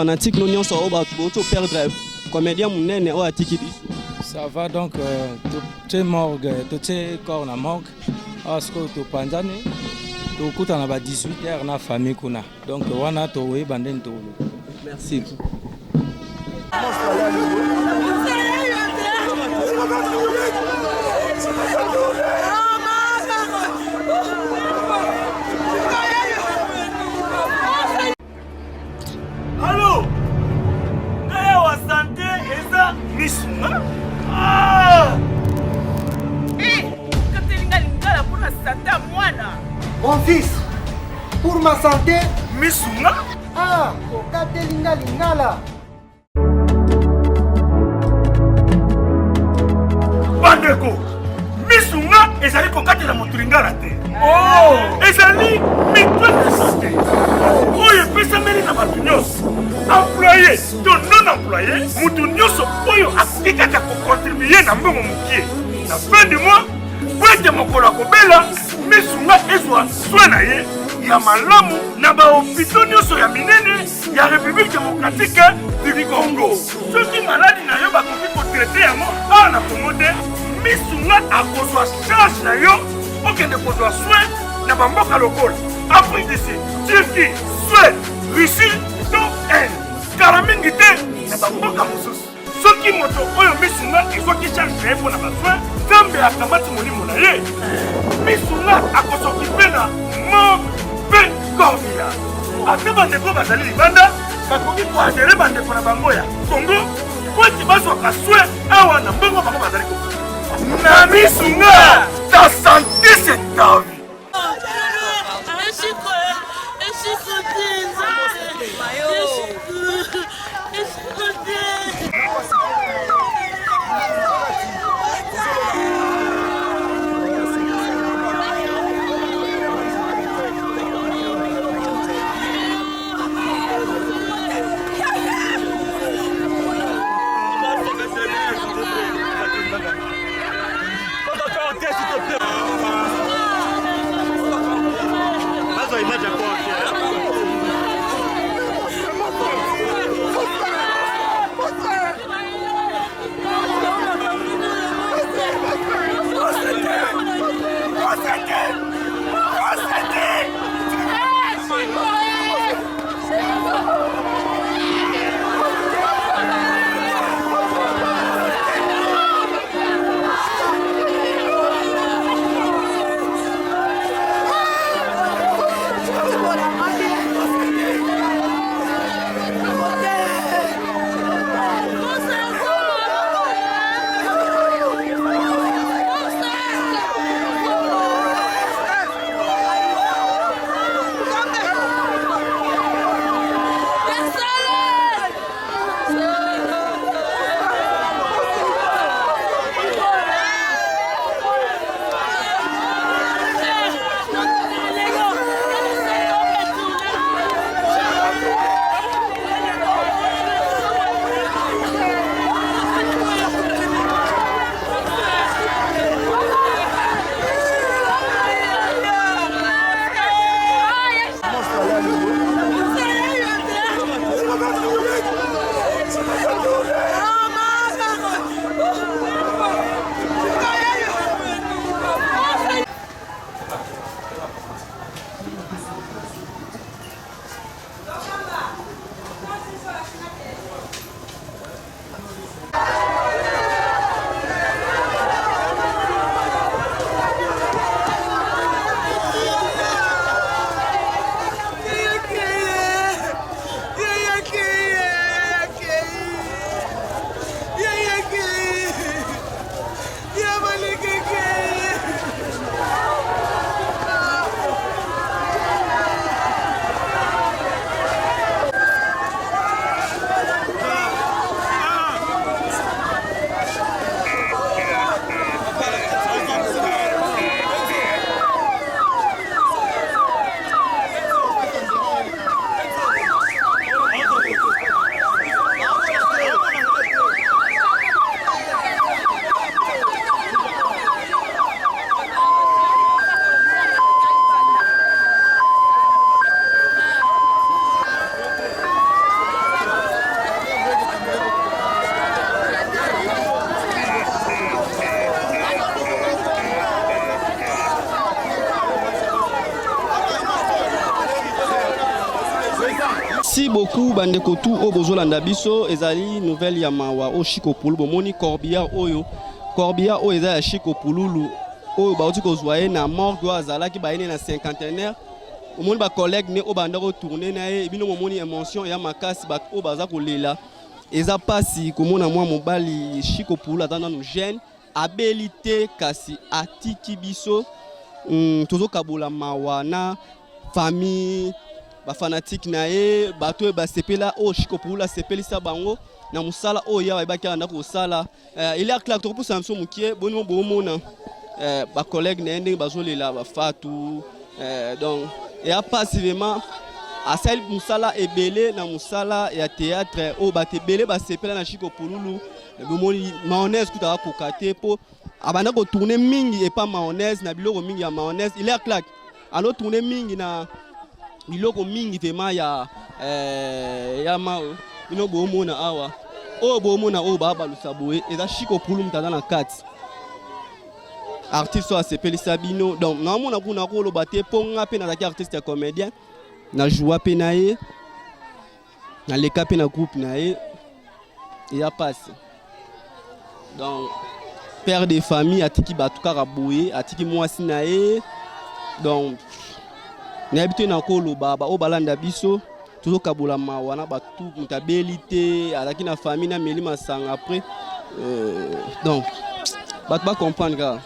Fanatique no nyonso oyo bato bouti perdre comédien monene oyo atiki biso. Ça va donc totie morgue, totie corps na morgue. Awa sikoyo topanzani, tokutana ba 18 heures na famille kuna. Donc wana tokoyeba ndeni tokoloba. Merci. Allo ngai awa sante eza misunga ah! Eh, kateli nga lingala mpo na sante ya mwana. Mon fils, pour ma santé, misunga ah, okateli nga lingala. Bandeko, misunga ezali kokatela moto lingala te. Oh! Ezali mutuelle de santé oyo epesameli na bato nyonso, employe to non employe, moto nyonso oyo akoki kaka kokontribue na mbongo mokie na fin du mois mpo ete mokolo akobela misunga ezwa soin na ye ya malamu na bahopito nyonso ya minene ya République démocratique du Congo. Soki maladi na yo bakoki kotraite yango awa na Congo te, misunga akozwa charge na yo okende kozwa soin na bamboka lokola Afrique du Sud, Turquie, Suède, Russie to Inde. Kala mingi te na bamboka mosusu. Soki moto oyo misunga ezwaki charge na ye mpo na basoin, Nzambe akamati molimo na ye. Misunga akosokipe na morgue mpe corbillard. Ata bandeko bazali libanda bakoki koadere bandeko na bango ya Congo mpo ete bazwaka soin awa na mbongo bango bazali kofuta. Na misunga, ta sante c'est ta vie. Merci beaucoup bandeko tout oyo bozolanda biso. Ezali nouvelle ya mawa oyo Chico Pululu bomoni corbillard oyo, corbillard oyo eza ya Chico Pululu oyo bauti kozwa ye na morgue oyo azalaki bayene na cinquantenaire. Omoni bacollègue ne oyo banda kotourne na ye, bino momoni émotion ya makasi, bato oyo baza kolela. Eza mpasi komona mwa mobali Chico Pululu aza nanu jeune, abeli te kasi atiki biso. Tozokabola mawa na famille, bafanatike na ye, bato oyo basepela oyo Chico Pululu asepelisa bango na mosala oyo ya bayebaki anda kosala. Elia Clark, tokopusa na biso mokie boni mo bomona bacollègue na ye ndenge bazolela bafatu. Donc eya mpasi vraiment. Asali mosala ebele na mosala ya théâtre oyo bato ebele basepela na Chico Pululu. Bomoni mayonnaise kuta akoka te mpo abanda kotourne mingi epa mayonnaise na biloko mingi ya mayonnaise. Hilaire Clark alotourne mingi na biloko mingi vraiment ya mao. Bino bomona awa oyo bomona oyo babalusa boye eza Chico Pululu moto aza na kati, artiste oyo asepelisa bino. Donc naomona kuna koloba te mpo nga mpe nazalaki artiste ya comédien, najoua mpe na ye, naleka mpe na groupe na ye. Eya pasi. Donc père de famille atiki bato kaka boye, atiki mwasi na ye. Donc nayebi te na koloba, baoyo balanda biso tozokabola mawa na bato. Moto abeli te, azalaki na famille, nameli masanga après. Donc bato bacomprendre kaka.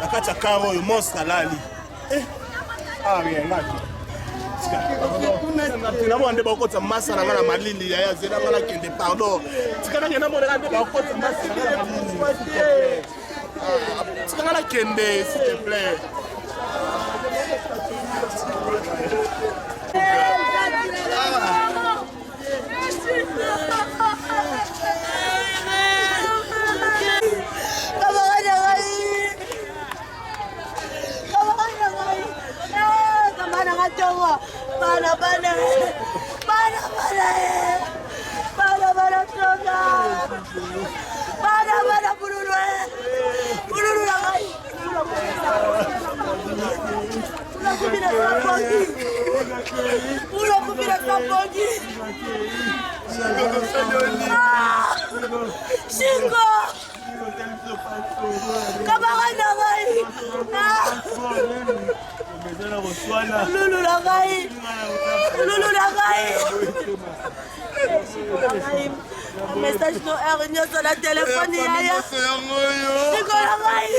Na kati ya car oyo monstre alali. Namona nde bakokotisa masa na nga na malili. Yaya, zela nga nakende, pardon, tika nakende, namonaka nde bakokotisa masa na nga na malili. Tika nga nakende, s'il te plaît. Bana bana bana bana bana bana tonga bana bana bululu bululu na ngai ulakubila sapongi ulakubila sapongi. Chico camarade na ngai, lulu na ngai, lulu na ngai, message no heure nyonso na telefone yaya, Chico na ngai.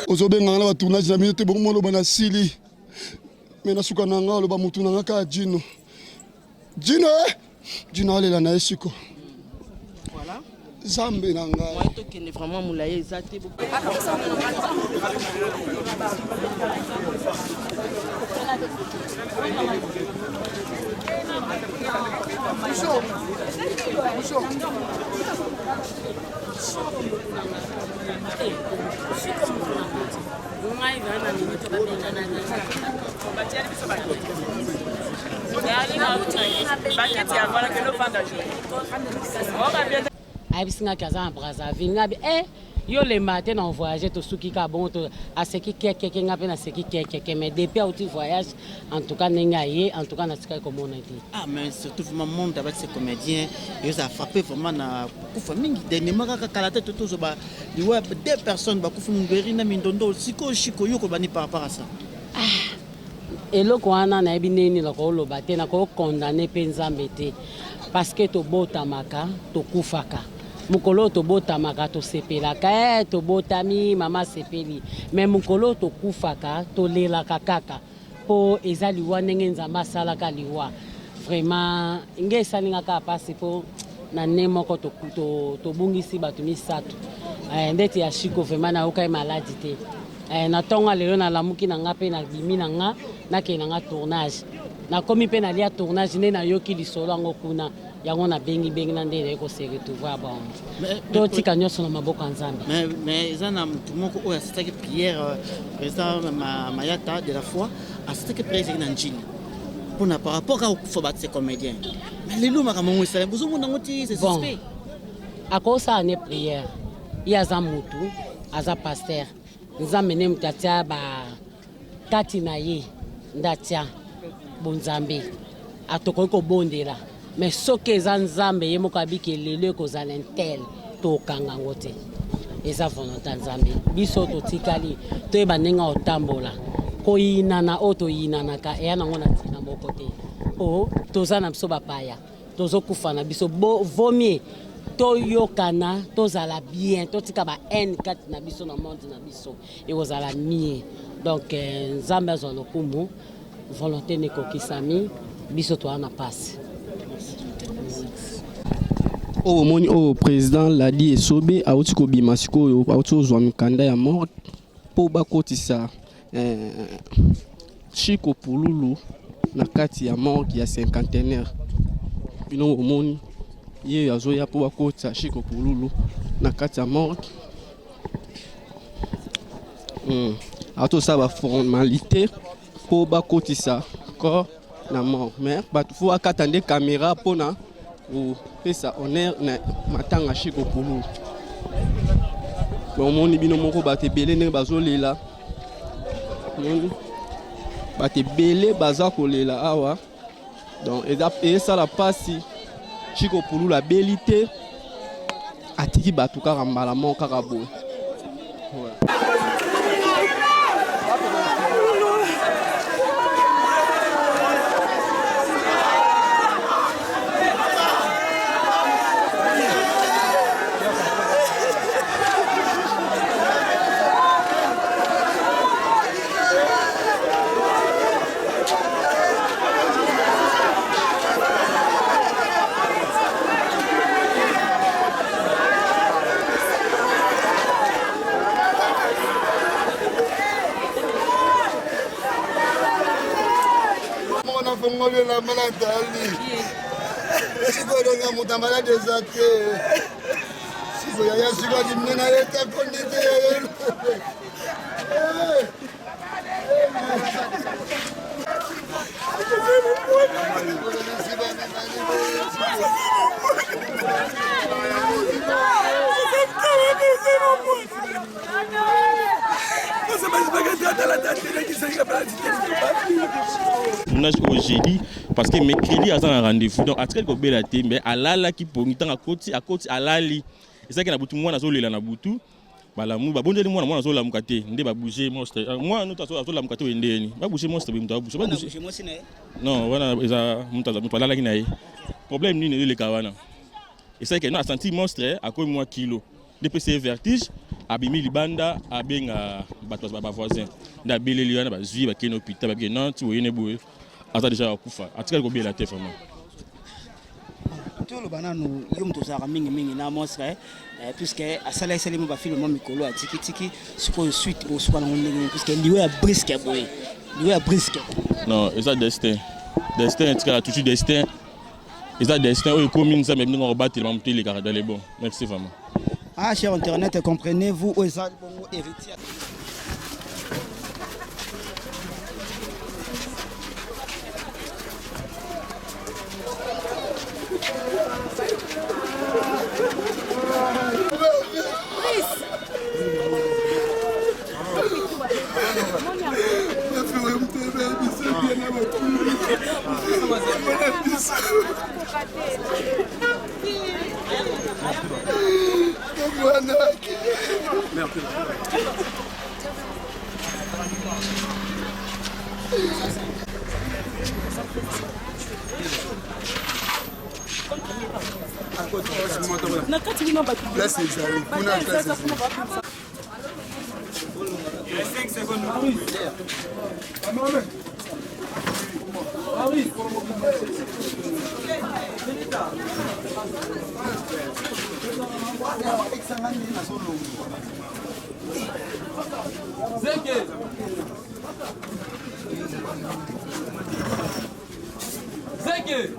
Ozobenganga na batournage na bino te, bongo moloba na sili me na suka na nga oloba motu na nga kaka Jino Jino eh! Jino alela na ye siko Nzambe na ngai. Tokende vraiment molayi eza te. Ayebisi ngaki aza na Brazzaville. Ngabi e yo lemba te na voyage, tosuki kaka bongo to aseki kekeke, nga mpe naseki kekeke. Mais depuis auti voyage, en tout cas ndenge aye, en tout cas natikaki komona te. Ah, mais surtout vraiment monde avec ces comédiens et ça a frappé vraiment na kufa mingi dernièrement. Kaka kala te tozoba liwa deux personnes bakufi, Mungeri na Mindondo. Sikoyo Shiko, yo kobani par rapport à ça? Eloko wana nayebi ndenge nini nakoloba te, nakokondane mpe Nzambe te. Parce que tobotamaka, tokufaka. Mokolo oyo tobotamaka tosepelaka, eh tobotami, mama asepeli. Mais mokolo oyo tokufaka, tolelaka kaka. Po eza liwa ndenge Nzambe asalaka liwa. Vraiment nge esali nga kaka pasi po na ne moko tobungisi bato misatu. Eh, ndeti ya Chico vraiment nayokaki maladi te. Eh, na ntongo ya lelo nalamuki na nga mpe nabimi na nga nakei na nga tournage. Nakomi mpe nalia tournage nde nayoki lisolo yango kuna yango nabengi bengi na nde naye ko se retrouver bon. Totika nyonso na maboko ya Nzambe. Mais eza na motu moko oyo asitaki prière euh, président Mayata de la foi asitaki prière ezalaki na Njili mpona par rapport kaka kokufa bato se comédien mais lelo makambo yango esala bozomona yango ti c'est suspect. Akosala ne prière ye aza mutu aza pasteur Nzambe nde moto atia ba kati na ye nde atia bonzambe tokoki kobondela mais soki eza Nzambe ye moko abiki lelo ekozala intel tokanga yango te eza volonté ya Nzambe biso totikali toyeba ndenge otambola koyinana oyo toyinanaka eya nango na ntina moko te po toza na biso bapaya tozokufa na biso bo vaut mieux toyokana tozala bien totika ba haine kati na biso na monde na biso ekozala mieux donc euh, nzambe azwa lokumu volonté nekokisami biso toza na pasi oyo omoni oyo président Ladi Esobe auti kobima sikoyo auti kozwa mikanda ya morgue mpo bakotisa eh, Chico Pululu na kati ya morgue ya cinquantenaire. Bino omoni ye azoya mpo bakotisa Chico Pululu na kati ya morgue. Hmm. Atosala ba formalité mpo bakotisa corps na morgue mais bato fo akata nde kamera mpona kopesa honneur na matanga Chico Pululu. Bomoni bino moko bato ebele ndenge bazolela, moni bato ebele baza kolela awa, donc esala mpasi. Chico Pululu abeli te, atiki bato kaka mbala moko kaka boye. Ouais. Fongoli elamba na tali sikoyo donga moto ya maladi eza te sikoyo yaya sikoyo adimine na ye te akondi te Tournage oyo jeudi parce que mercredi aza na rendez-vous donc atikali kobela te mais alalaki pongi ntango akoti akoti alali ezalaki na butu mwana azolela na butu balamu babondeli mwana mwana azolamuka te nde ba bouger monstre ah, mwana noto azolamuka te oye ndeni ba bouger monstre boye moto abouger ba bouger non wana eza moto moto alalaki na ye problème nini eleka wana esalaki no asanti monstre akomi mwa kilo nde pesi ye vertige abimi libanda abenga bato ba voisin nde abeleli wana bazwi bakei na hôpital babike non ti boye ne boye aza deja akufa atikali kobela te vraiment toloba nanu yo moto ozalaka mingimingi na monstre eh, puisque asala esali mo bafilme mwa mikolo atikitiki sikoyo suite bosuka nango ndenge nini puisque liwa ya briske boye liwa ya briske non eza destin destin etikala toujours destin eza destin oyo ekomi nzambe ndenge akobatelema moto elekaka dans les bons merci vraiment ah cher internet comprenez-vous oyo eza bongo héritier Na kati kuna bato. Place ezali kuna place ezali. Zeke. Zeke.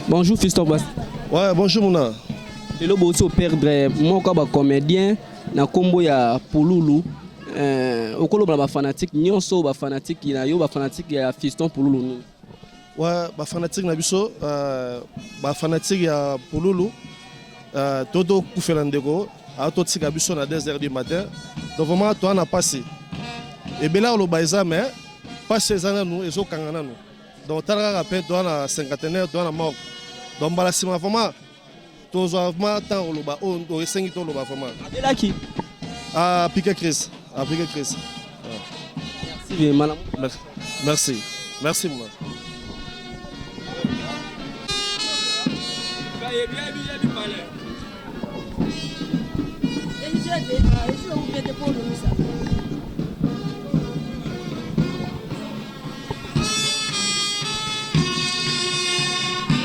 Bonjour Fiston Bas. Ouais, bonjour Mouna. Lelo bosi perdre moko ba comédien na kombo ya Pululu. Euh, okoloba ba fanatique nyonso ba fanatique na yo ba fanatique ya Fiston Pululu nini? Ouais, ba fanatique na biso, euh, ba fanatique ya Pululu, euh, toto kufela ndeko, a to tika biso na 2h du matin. Donc vraiment toi na pasi. Ebela oloba eza mais pasi eza nanu ezo kanga nanu. Donc tala kaka pe toi na cinquantenaire, toi na morgue. Donc mbala sima vraiment tozwa vraiment temps oloba oyo esengi toloba vraiment. Abelaki. Ah, piqué crise, ah, piqué crise. Merci, malamu. Merci. Merci moi.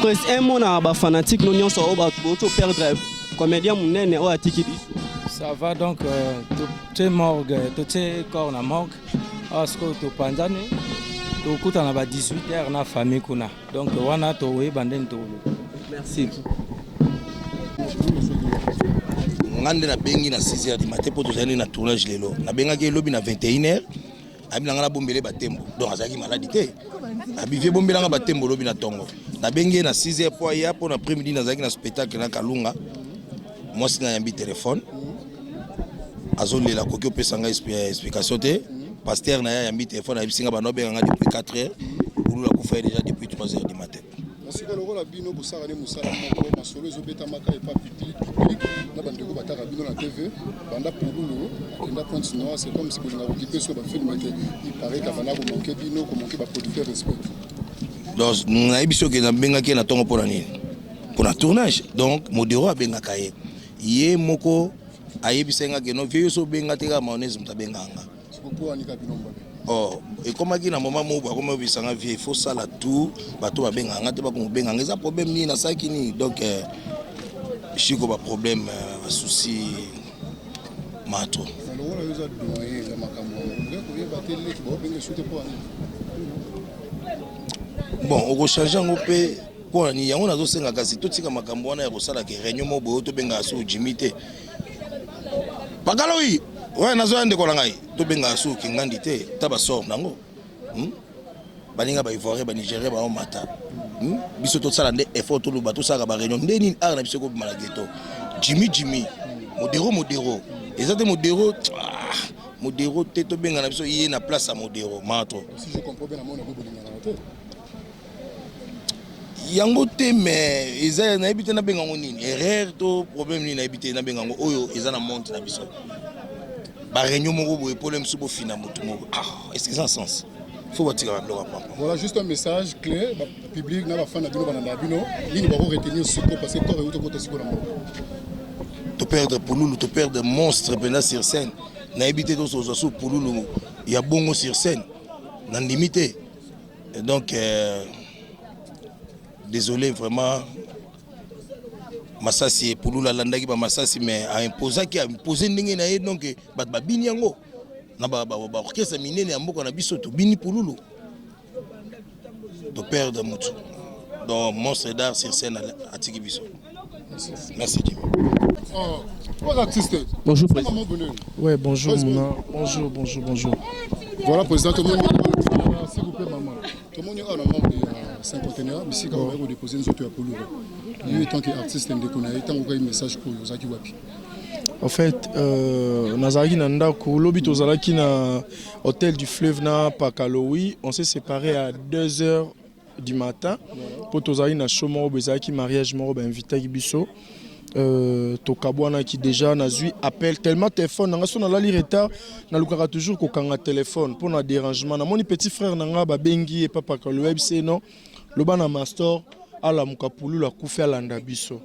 Prince, un mot na ba fanatique no nyonso oyo bato bauti perdre comédien monene oyo atiki biso. Ça va donc euh, totie morgue totie corps na morgue awa sikoyo topanzani tokutana ba 18 heures na famille kuna donc wana tokoyeba ndeni tokoloba. Merci. Nga nde nabengi na 6 heures du matin mpo tozali na tournage lelo. Nabengaki ye lobi na 21 heures abi na nga nabombele batembo donc azalaki maladi te abi vie bombela nga batembo lobi na tongo nabengi ye na 6 heures mpo aya mpo na après midi nazalaki na spectacle na kalunga mwasi na yambi telefone azolela akoki opesa nga explication te pasteur na ye ayambi telefone ayebisi nga banda obenga nga depuis 4 heures bululu akufa ye déjà depuis 3 heures du matin. Na sikoyo lokola bino bosaka nde mosala moko masolo ezobetamaka epa public public na bandeko bataka bino na TV banda pululu akenda pointe noire c'est comme si bolinga kokipe so ba film te il paraît qu'abanda ko manquer bino ko manquer ba producteur respect. Donc nayebi soki nabengaki ye na ntongo mpo na nini mpo na tournage donc modero abengaka ye ye moko ayebisaki nga ke no vieux yo so obenga te kaka mayonnaise moto abengaka nga. Oh, ekomaki na moment moko akoma obisa nga vie il faut sala tout bato babengaka nga te bakoma obenga nga eza problème nini nasalaki nini donc euh, shiko ba problème euh, ba souci mato lokola yo oza doyen ya makambo yango okoki koyeba te leki baobenga esu te mpo nini bon okochange yango mpe mpo na nini yango nazosenga kasi totika makambo wana ya kosalaka réunion moko boye tobengaka so jimi te Bagaloi, ouais nazoya ndeko na ngai. Tobengaka su kingandi te, ta ba sort nango. Hmm? Baninga ba Ivoirien, ba Nigérien ba mata. Hmm? Biso tosala nde effort toloba tosalaka ba réunion nde nini art na biso ekobima na ghetto. Jimmy Jimmy, Modero Modero. Eza te Modero, ah, Modero te tobenga na biso ye na place ya Modero, matro. Si je comprends bien, na mona bolingana te. Yango te mais eza nayebi te nabenga yango nini erreur to problème nini nayebi te nabenga yango oyo eza na monde na biso ba réunion moko boye pole mosusu bofina motu moko ah est-ce que eza na sens faut batika ba biloko ya pampa. Voilà juste un message clé ba public na ba fan na bino balanda bino nini bako retenir siko parce que corps euti kota siko na mboka. To perdre pululu to perdre monstre mpenza sur scène nayebi te tozozwa so pululu ya bongo sur scène nandimi te. Et donc euh, désolé vraiment masasi pululu alandaki ba masasi mais a imposaki a impose ndenge na ye donc bato babini yango na ba, ba, ba orchestre minene ya mboka na biso tobini pululu to perdre motu donc monstre d'art sur scène atiki biso merci Jimmy. Oh, artiste. Bonjour président. Ouais, bonjour Mouna. Bonjour, bonjour, bonjour. Voilà président, tout le monde s'il vous plaît maman. Tout le monde a un membre ya cinquantenaire, bisika ba ko déposer nzoto ya pululu. Yo en tant qu'artiste ndeko na ye tango kai message oyo ozaki wapi? En fait, euh, nazalaki na ndako lobi tozalaki na hôtel du fleuve na Pakalowi, on s'est séparé à 2 heures du matin mpo tozalaki na show moko boye ezalaki mariage moko bainvitaki biso. Euh, tokabwanaki déjà nazwi appel tellement téléphone na nga so nalali retard nalukaka toujours kokanga téléphone mpo na dérangement namoni petit frère na nga babengi ye papa kalo oyebisi ye non loba na mastor alamuka pululu akufi alanda biso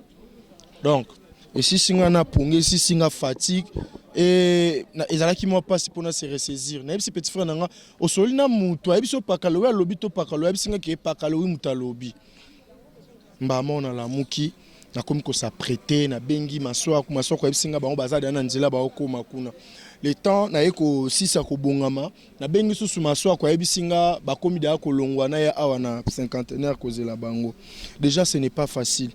donc esisi nga na pongi esisi nga fatigue e ezalaki mwa mpasi mpo na se ressaisir nayebisi petit frère na nga osoli na moto ayebisi opakalowi alobi to pakalowi ayebisi nga ke pakalowi moto alobi Mbala moko nalamuki, nakomi ko s'appreter, nabengi Masuaku, Masuaku ayebisi nga bango baza dejà na nzela baokoma kuna. Le temps naye kosisa kobongama, nabengi susu Masuaku ayebisi nga bakomi dejà kolongwa naya awa na cinquantenaire kozela bango. Dejà ce n'est pas facile.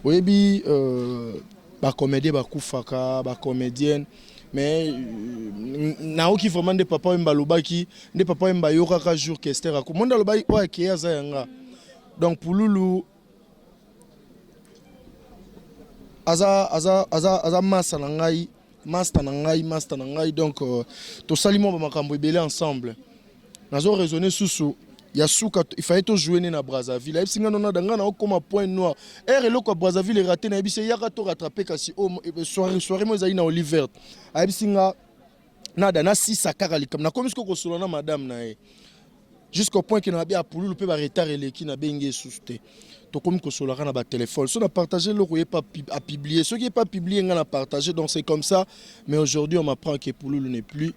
Oyebi euh, ba comediens bakufaka, ba comediennes mais euh, nayoki vraiment nde papa Wemba alobaki, nde papa Wemba ayokaka jour Kester ako, monde alobaki oyo akei aza ya nga. Donc pululu aza aza aza aza masta na ngai masta na ngai masta na ngai donc euh, tosali mwa bamakambo ebele ensemble nazo raisonner susu ya suka il fallait tojouer ne na Brazzaville ayebisi ngai nonada ngai naokoma point noir ere eloko ya Brazzaville erate nayebisi ye yaka to rattrape kasi oh, eh, soirée soirée mo ezali na Olivert ayebisi nga nada nasisa kaka likambo nakomi sikoyo kosolola na madame na ye jusqu'au point que na babi apululu mpe baretard eleki nabengi ye susu te tokomi kosololaka na batelefone so na partage eloko ye pa apublie soki ye pa publie ngai na partage donc c'est comme ça mais aujourd'hui on m'apprend que pululu n'est plus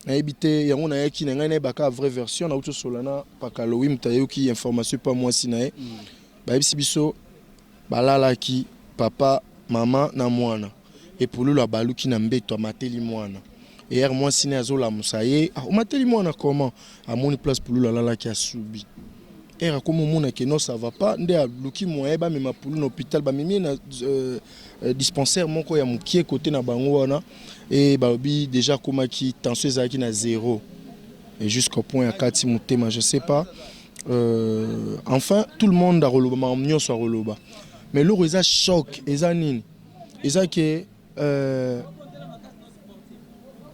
nayebi te yango nayaki na ngai nayebaka vraie version nauti osola na pakalowi moto ayoki information mpa mwasi na ye mm. bayebisi biso Balalaki papa, mama na mwana. Et pululu abaluki na mbeto amateli mwana. Et heure mwasi naye azolamusa ye, ah omateli mwana comment? Amoni place pululu alalaki asubi. Heure akomi omona que non ça va pas nde aluki moyen bamema pululu na hopital, bamemi ye na euh, dispensaire moko ya mukie cote na bango wana et balobi dejà akomaki tension ezalaki na zero et jusqu'au point akati motema je sais pas. Euh, enfin tout le monde akoloba makambo nyonso akoloba mais eloko eza choc eza nini eza ke euh,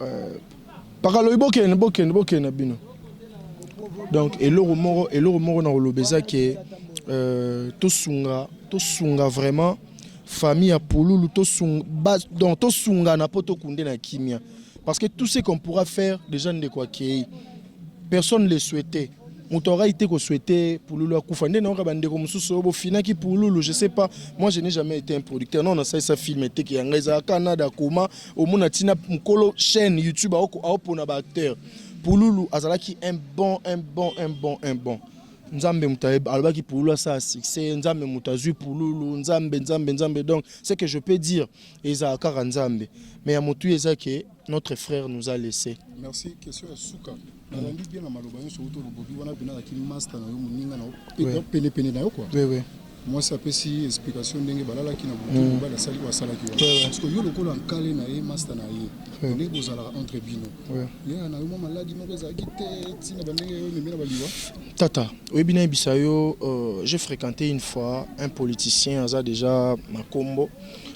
euh, pakaloyi bokende bokende bokende na bino donc eloko moko eloko moko nakoloba eza ke euh, tosunga tosunga vraiment famille ya pululu tosunga ba, donc tosungana mpo tokunde na kimia parce que tout ce qu'on pourra faire déjà ndeko akei personne le souhaitait moto akokaki te kosouhaite pululu akufa nde nayoka bandeko mosusu oyo bofinaki pululu je sais pas moi je n'ai jamais été un producteur non nasalisa film eteke ya ngai ezalaka nada koma omona ntina mokolo chaîne youtube aopona baacteur pululu azalaki un bon un bon un bon un bon nzambe moto alobaki pululu asala succès nzambe moto azwi pululu nzambe nzambe nzambe donc ce que je peux dire ezala kaka nzambe mais ya motuya eza ke notre frère nous a laissé. Merci. Question ya suka. Nalandi bien na maloba nyonso outi olobobi wana mpena azalaki master na yo moninga na yo pene pene na yo quoi. Oui, oui. Mwasi apesi explication ndenge balalaki na butu mm. mobali asali oyo asalaki wana. Parce que yo lokola nkale na ye master na ye ndenge bozalaka entre bino. Ye na yo mwa maladi moko ezalaki te ntina bandenge oyo ememi na baliwa. Tata, oyebi nayebisa yo euh, j'ai fréquenté une fois un politicien aza déjà na kombo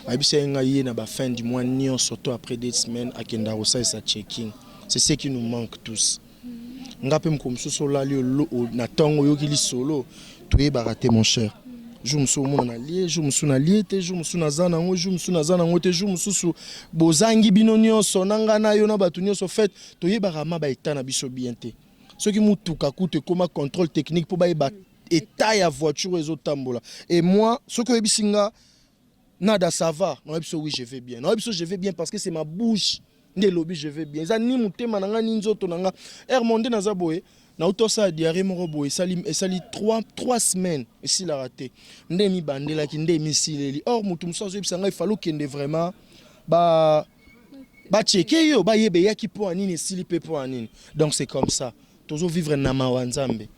ayebisaki ngai ye na ba fin du mois nyonso to après deux semaines akendaka kosalisa checking c'est ce qui nous manque tous nga mpe mokolo mosusu olali na ntongo oyoki lisolo toyebaka te mon cher jour mosusu omona na lie jour mosusu na lie te jour mosusu naza nango jour mosusu naza nango te jour mosusu bozangi bino nyonso na ngai na yo na bato nyonso fait toyebaka ma baeta na biso bien te soki motuka kutu ekoma contrôle technique mpo bayeba etat ya voiture oyo ezotambola et moi soki oyebisi nga Nada ça va na biso oui je vais bien na biso je vais bien parce que c'est ma bouche nde elobi je vais bien eza ni motema na nga ni nzoto na nga heure monde naza boye nauti osala diarrhée moko boye esali esali 3 3 semaines esilaka te nde emibandelaki nde emisileli or moto mosusu azoyebisa ngai fallait okende vraiment ba bacheke yo bayeba eyaki mpo ya nini esili mpe mpo ya nini donc c'est comme ça Tozo vivre na mawa nzambe.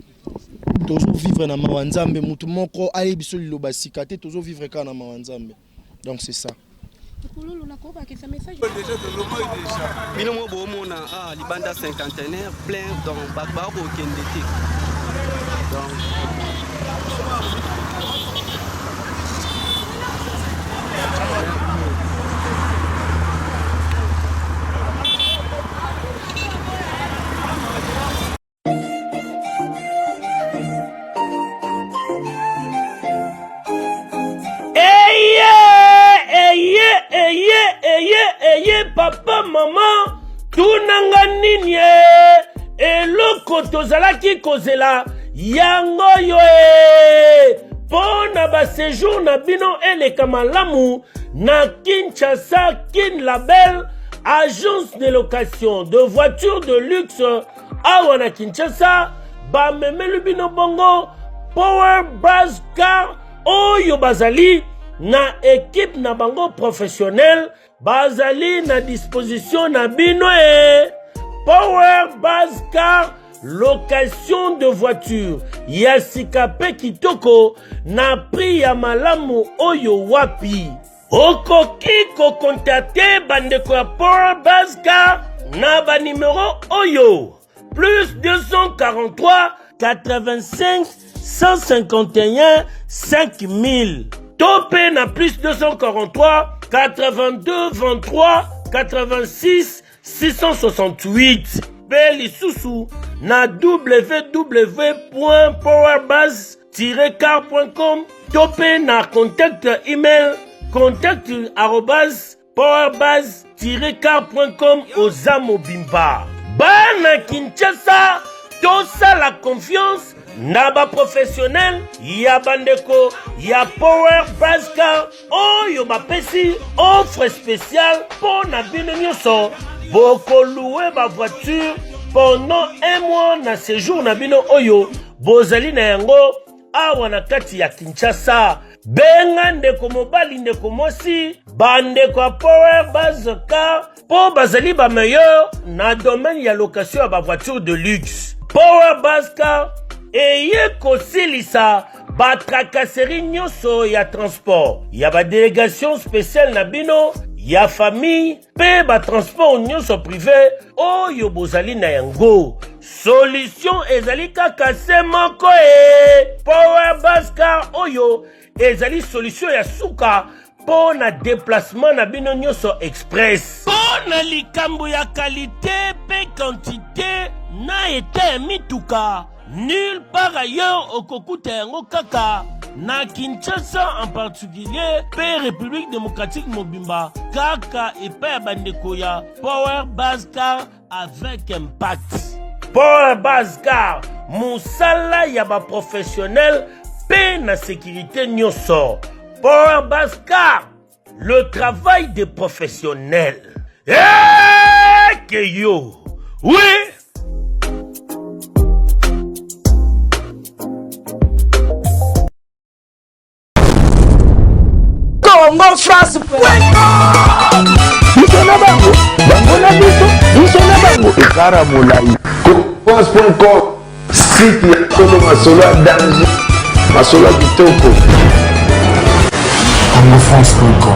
Tozo vivre na mawa nzambe mutu moko ayebi biso liloba sika te tozo vivre kaka na mawa nzambe. Donc c'est ça. Bino moko bomona ah, libanda cinquantenaire plein donc bato bakokende te donc Eye, Eloko tozalaki kozela yango oyo ee! Mpo na ba sejour na bino eleka malamu na Kinshasa Kin Label agence de location de voitures de luxe awa na Kinshasa bamemeli bino bongo Power Buzz Car oyo bazali na equipe na bango professionnel bazali na disposition na bino e Power Buzz Car location de voiture ya sika mpe kitoko na prix ya malamu oyo wapi okoki kokontakte bandeko ya Power Buzz Car na banimero oyo plus 243 85 151 5000 to mpe na plus 243 82 23 86 668 mpe lisusu na www.powerbase car.com to mpe na contact email contact arobase powerbase-car.com oza mobimba bana kinshasa tosala confiance na baprofessionnel ya bandeko ya power base car oyo bapesi offre spéciale mpo na bino nyonso bokolue bavoiture pendant un mois na séjour na bino oyo bozali na yango awa na kati ya Kinshasa. Benga ndeko mobali, ndeko mwasi, bandeko ya Power Base Car mpo bazali ba meilleur na domaine ya location ya ba voiture de luxe. Power Base Car eye kosilisa ba tracasserie nyonso ya transport ya ba delegation spéciale na bino ya famille mpe ba transport nyonso privé oyo bozali na yango. Solution ezali kaka se moko e Power Bus Car oyo ezali solution ya suka mpo na déplacement na bino nyonso express. Mpo na likambo ya kalite mpe quantité na eta ya mituka, nulle part ailleurs okokuta yango kaka na Kinshasa en particulier mpe République démocratique mobimba kaka epai ya bandeko ya Power Bus Car avec impact. Power Base Car, mosala ya ba professionnel mpe na sécurité nyonso. Power Base Car, le travail des professionnels. Hey, yo! Oui! Congo France biso na bango bango na biso biso na bango ekara molai france.com site ya solo masolo ya danger masolo ya kitoko congofrance.com.